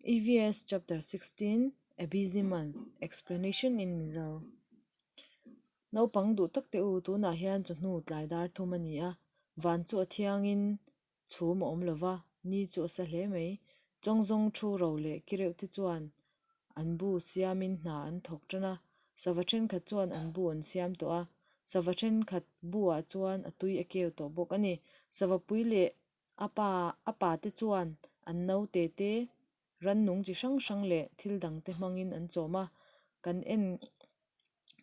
EVS Chapter 16 A Busy Month Explanation in Mizo Naupang duh tak teh u, tunah hian chawhnu tlai dar thum a ni a, van chu a thiangin chhum a awm lo va, ni chu a sa hle mai. Chawngzawng thu ro leh ki reuh te chuan an bu siamin hna an thawk tan a, sava thenkhat chuan an bu an siam tawh a, sava thenkhat buah chuan a tui a keu tawh bawk a ni. Sava pui leh A pa a pa te chuan an naute te rannung chi hrang hrang leh thil dang te hmangin an chawm a, kan en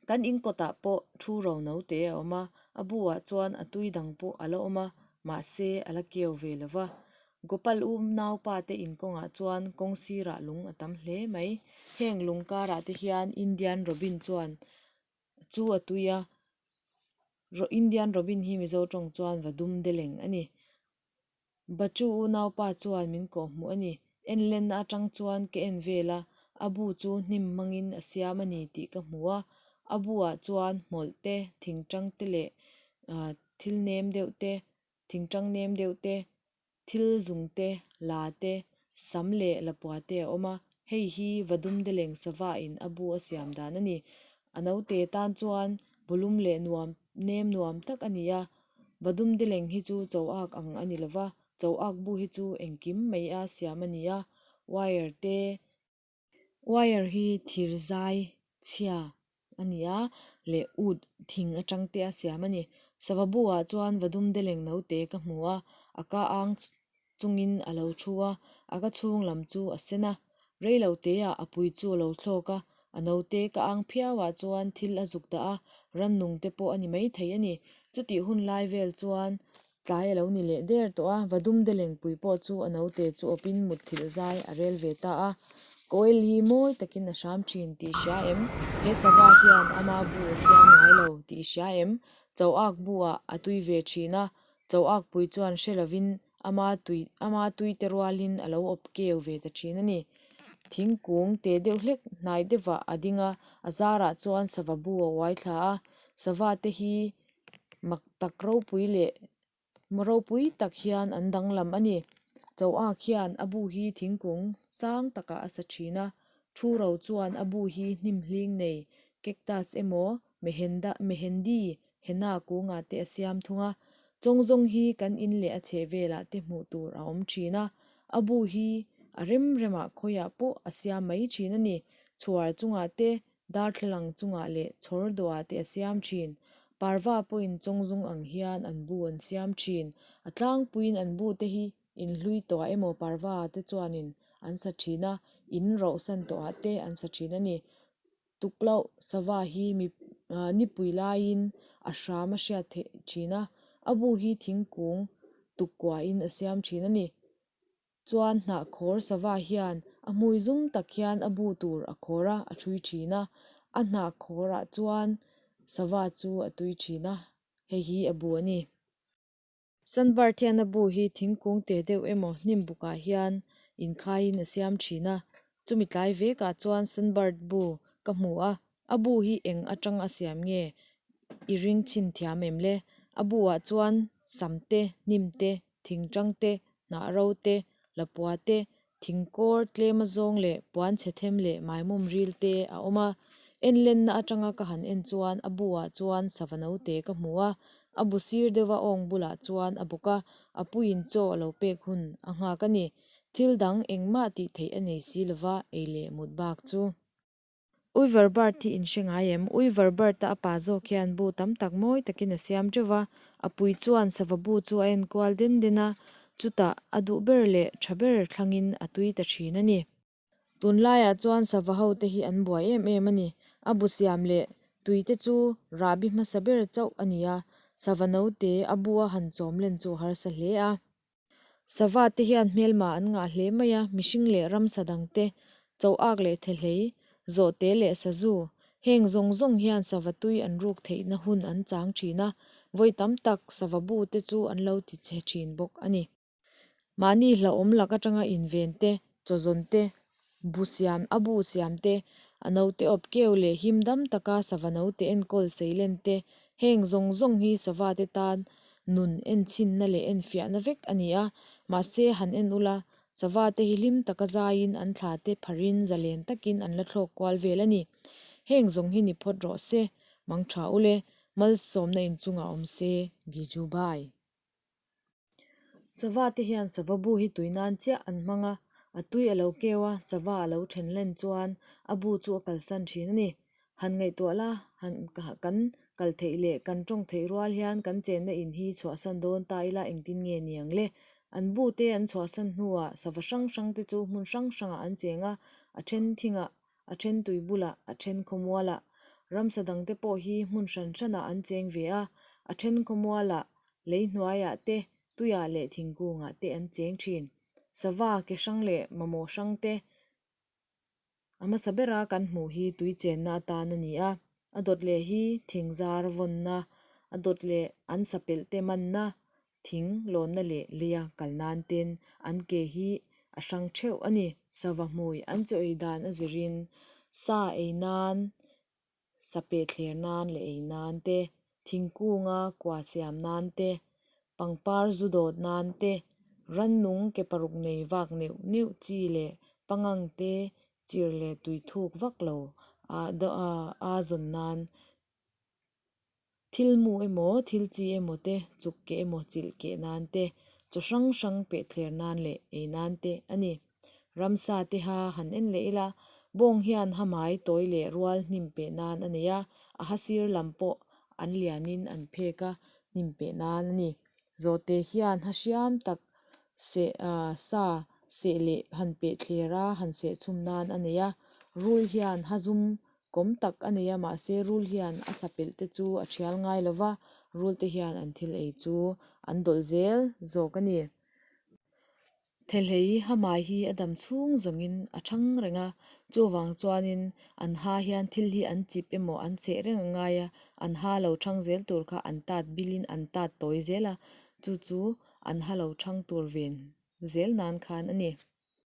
kan in kawtah pawh thu ro naute a awm a, a buah chuan a tui dang pawh a la awm a, mahse a la keu ve lo va. Gopal u naupa te in kawngah chuan kawng sirah lung a tam hle mai. Heng lung karah te hian Indian Robin chuan chu a tui a, Indian Robin hi Mizo tawng chuan va dum deleng a ni. Bachu unaupa chuan min kawh hmuh a ni. En lenna atang chuan ka en vel a, a bu chu hnim hmangin a siam a ni tih ka hmu a. A buah chuan hmawlh te, thingtang te leh thil nem deuh te, thingtang nem deuh te, Thil zung te, la te, sam leh lapua te a awm a, hei hi Vadumdeleng sava in a bu a siam dan a ni. A naute tan chuan bulum leh nuam nem nuam tak a ni a, Vadumdeleng hi chu cho ak ang a ni lova, cho ak bu hi chu engkim mai a siam a ni a, wire te, Wire hi thir zai chhia a ni a leh ut thing atang te a siam a ni. Sava bu ah chuan vadum deleng naute ka hmu a, a ka ang chungin a lo thu a, a ka chhung lam chu a sen a. Reilo te ah a pui chu a lo thlawk a, a naute ka ang phiau ah chuan thil a zuk dah a, rannung te pawh a ni maithei a ni. Chutih hun lai vel chuan tlai a lo ni leh der tawh a, Vadum Delengpui pawh chu a naute chu awpin mutthilh zai a rel ve ta a. Koel hi mawi takin a hram thin tih hria em? He sava hian ama bu a siam ngai lo tih hria em? Choak bu ah a tui ve thin a, Choakpui chuan hre lovin ama tui ama tuite rualin a lo awp keu ve ta thin a ni. Thingkung te deuh hlek hnai deuhah a ding a, a zarah chuan sava bu a uai thla a, sava te hi mak tak ropui leh maw ropui tak hian an danglam a ni. Choak hian a bu hi thingkung sang takah a sa thin a, thu ro chuan a bu hi hnim hling nei cactus emaw Mehenda Mehendi henna kungah te a siam thung a, chawngzawng hi kan in leh a chheh velah te hmuh tur a awm thin a, a bu hi a rem remah khawiah pawh a siam mai thin a ni. Chhuar chungah te, darthlalang chungah leh chhawr dawhah te a siam thin. Parva pawhin chawngzawng ang hian an bu an siam thin. A tlangpuiin an bu te hi inhlui tawhah emaw parva te chuanin an sa thin a, in rohsan tawhah te an sa thin a ni. Tukloh sava hi mi ah nipui laiin a hram a hriat theih thin a, a bu hi thingkung tuk kuahin a siam thin a ni. Chuan hnah khawr sava hian a hmui zum tak hian a bu tur a khawr a, a thui thin a, a hnah khawrah chuan sava chu a tui thin a, hei hi a bu a ni. Sunbird hian a bu hi thingkung teh deuh emaw hnim bukah hian inkhaiin a siam thin a, chumi tlai vekah chuan sunbird bu ka hmu a, a bu hi eng atang a siam nge i ring chhin thiam em le? A bu ah chuan sam te, hnim te, thingtang te, hnah ro te, lapua te, Thingkawr tlem azawng leh puan chhe them leh maimawm ril te a awm a, en lenna atanga ka han en chuan a bu ah chuan sava naute ka hmu a, a bu sir deuha awng bulah chuan a bawk a, a puiin chaw a lo pek hun a nghak a ni. Thil dang engmah tih theih a nei si lova ei leh mut bak chu. Uiver bird hi in hre ngai em? Uiver bird a a pa zawk hian bu tam tak mawi takin a siam teuh va, a pui chuan sava bu chu a en kual den den a, chutah a duh ber leh tha ber thlangin a tui ta thin a ni. Tunlaiah chuan sava ho te hi an buai em em a ni. A bu siam leh tui te chu rahbi hmasa ber chauh a ni a, sava naute a bu a han chawm len chu a harsa hle a. Sava te hian hmelma an ngah hle mai a, mihring leh ramsa dang te, cho ak leh thehlei, zawhte leh sazu, heng zawng zawng hian sava tui an ruk theihna hun an chang thin a, vawi tam tak sava bu te chu an lo ti chhe thin bawk a ni. Mahni hlauhawm lak atanga inven te, chaw zawn te, bu siam a bu siam te, a naute awp keu leh him dam taka sava naute enkawl seilen te, heng zawng zawng hi sava te tan nun enchhinna leh enfiahna vek a ni a, mahse han en ula, Sava te hi hlim taka zaiin an thla te pharin zalen takin an la thlawk kual vel a ni. Heng zawng hi ni phawt rawh se, mang tha ule, malsawmna inchungah awm se, Giju Bhai. Sava te hian sava bu hi tui nan chiah an hmang a, a tui a lo keu a, sava a lo then len chuan a bu chu a kalsan thin a ni. Han ngaihtuah la, han kan kal theih leh kan tawng theih rual hian kan chenna in hi chhuahsan dawn ta ila engtin nge ni ang le? An bu te an chhuahsan hnuah sava hrang hrang te chu hmun hrang hrangah an cheng a, a then thingah, a then tui bulah, a then khawmualah. Ramsa dangte pawh hi hmun hran hranah an cheng ve a, a then khawmualah Lei hnuaiah te, tuiah leh thingkungah te an cheng thin. Sava, ke hrang leh mamawh hrang te a hmasa bera kan hmuh hi tui chenna atan a ni a. A dawt leh hi thing zar vawnna, a dawt leh an sapelh te manna, thing lawnna leh leia kal nan ten an ke hi a hrang theuh a ni. Sava hmui an chaw ei dan a zirin sa ei nan Sapeh thler nan leh ei nan te, thingkunga kua siam nan te, pangpar zu dawt nan te, rannung ke paruk nei vak neuh neuh chi leh pangang te chir leh tui thuk vak lo a zawn nan thil mu emaw thil chi emaw te chuk keh emaw chilh keh nan te, chaw hrang hrang peh thler nan leh ei nan te a ni. Ramsa te ha han en leh ila, bawng hian hamai tawi leh rual hnim peh nan a nei a, a ha sir lam pawh an lianin an phek a, hnim peh nan a ni. Zawhte hian ha hriam tak seh ah sa seh leh han peh thler a, han seh chhum nan a nei a, rul hian ha zum kawm tak a nei a, mahse rul hian a sa pelh te chu a thial ngai lo va, rul te hian an thil ei chu an dawlh zel zawk a ni. Thehlei hamai hi a dam chhung zawngin a thang reng a, chuvang chuanin an ha hian thil hi an chip emaw an seh reng a ngai a, an ha lo thang zel tur kha an tat bilin an tat tawi zel a, chu chu an ha lo thang tur ven zel nan khan a ni.